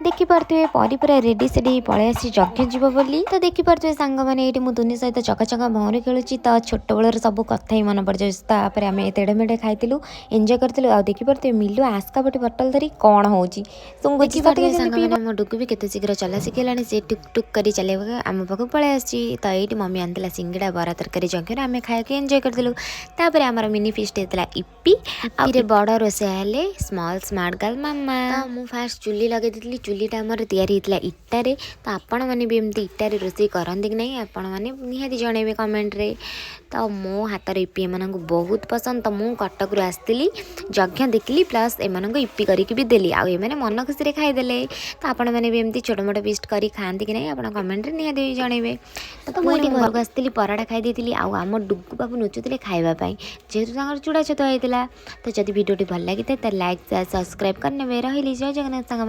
ଦେଖିପାରୁଥିବେ, ପରି ପୁରା ରେଡ଼ି ସେଡ଼ି ହେଇ ପଳେଇ ଆସିଛି ଯଜ୍ଞ ଯିବ ବୋଲି। ତ ଦେଖିପାରୁଥିବେ ସାଙ୍ଗମାନେ, ଏଇଠି ମୁଁ ଦୁନି ସହିତ ଚକା ଚକା ଭଉଁରୀ ଖେଳୁଛି। ତ ଛୋଟବେଳର ସବୁ କଥା ହିଁ ମନେ ପଡ଼ିଯାଉଛି। ତାପରେ ଆମେ ତେଢ଼େ ମେଢ଼େ ଖାଇଥିଲୁ, ଏନ୍ଜୟ କରିଥିଲୁ। ଆଉ ଦେଖିପାରୁଥିବେ, ମିଲୁ ଆସ୍କା ପଟି ବଟଲ ଧରି କ'ଣ ହେଉଛି ଶୁଙ୍ଗୁଛି। ଦେଖିପାରୁଥିବେ ସାଙ୍ଗମାନେ, ମୋ ଡୁଗୁ ବି କେତେ ଶୀଘ୍ର ଚଲା ଶିଖିଲାଣି। ସେ ଟୁକ୍ ଟୁକ୍ କରି ଚାଲିବାକୁ ଆମ ପାଖକୁ ପଳେଇ ଆସିଛି। ତ ଏଇଠି ମମି ଆଣିଥିଲା ସିଙ୍ଗଡ଼ା, ବରା ତରକାରୀ ଯଜ୍ଞରେ, ଆମେ ଖାଇବାକୁ ଏନ୍ଜୟ କରିଥିଲୁ। ତାପରେ ଆମର ମିନି ଫିଷ୍ଟ ହେଇଥିଲା ଇପି। ଇପିରେ ବଡ଼ ରୋଷେଇ ହେଲେ ସ୍ମଲ୍ ସ୍ମାର୍ଟ ଗାର୍ଲ ମାମା। ତ ମୁଁ ଫାଷ୍ଟ ଚୁଲି ଲଗେଇ ଦେଇଥିଲି। ଚୁଲିଟା ଆମର ତିଆରି ହେଇଥିଲା ଇଟାରେ। ତ ଆପଣମାନେ ବି ଏମିତି ଇଟାରେ ରୋଷେଇ କରନ୍ତି କି ନାହିଁ, ଆପଣମାନେ ନିହାତି ଜଣେଇବେ କମେଣ୍ଟରେ। ତ ମୋ ହାତର ଇପି ଏମାନଙ୍କୁ ବହୁତ ପସନ୍ଦ। ତ ମୁଁ କଟକରୁ ଆସିଥିଲି, ଯଜ୍ଞ ଦେଖିଲି, ପ୍ଲସ୍ ଏମାନଙ୍କୁ ଇପି କରିକି ବି ଦେଲି ଆଉ ଏମାନେ ମନ ଖୁସିରେ ଖାଇଦେଲେ। ତ ଆପଣମାନେ ବି ଏମିତି ଛୋଟ ମୋଟ ଫିଷ୍ଟ କରି ଖାଆନ୍ତି କି ନାହିଁ, ଆପଣ କମେଣ୍ଟରେ ନିହାତି ଜଣେଇବେ। ତ ମୁଁ ଏଠି ଘରକୁ ଆସିଥିଲି, ପରଟା ଖାଇ ଦେଇଥିଲି। ଆଉ ଆମ ଡୁଗୁ ବାବୁ ନୁଚୁଥିଲେ ଖାଇବା ପାଇଁ, ଯେହେତୁ ତାଙ୍କର ଚୂଡ଼ା ଛତୁଆ ହେଇଥିଲା। ତ ଯଦି ଭିଡ଼ିଓଟି ଭଲ ଲାଗିଥାଏ, ତ ଲାଇକ୍, ସେୟାର, ସବସ୍କ୍ରାଇବ୍ କରିନେବେ। ରହିଲି, ଜୟ ଜଗନ୍ନାଥ ସାଙ୍ଗମାନେ।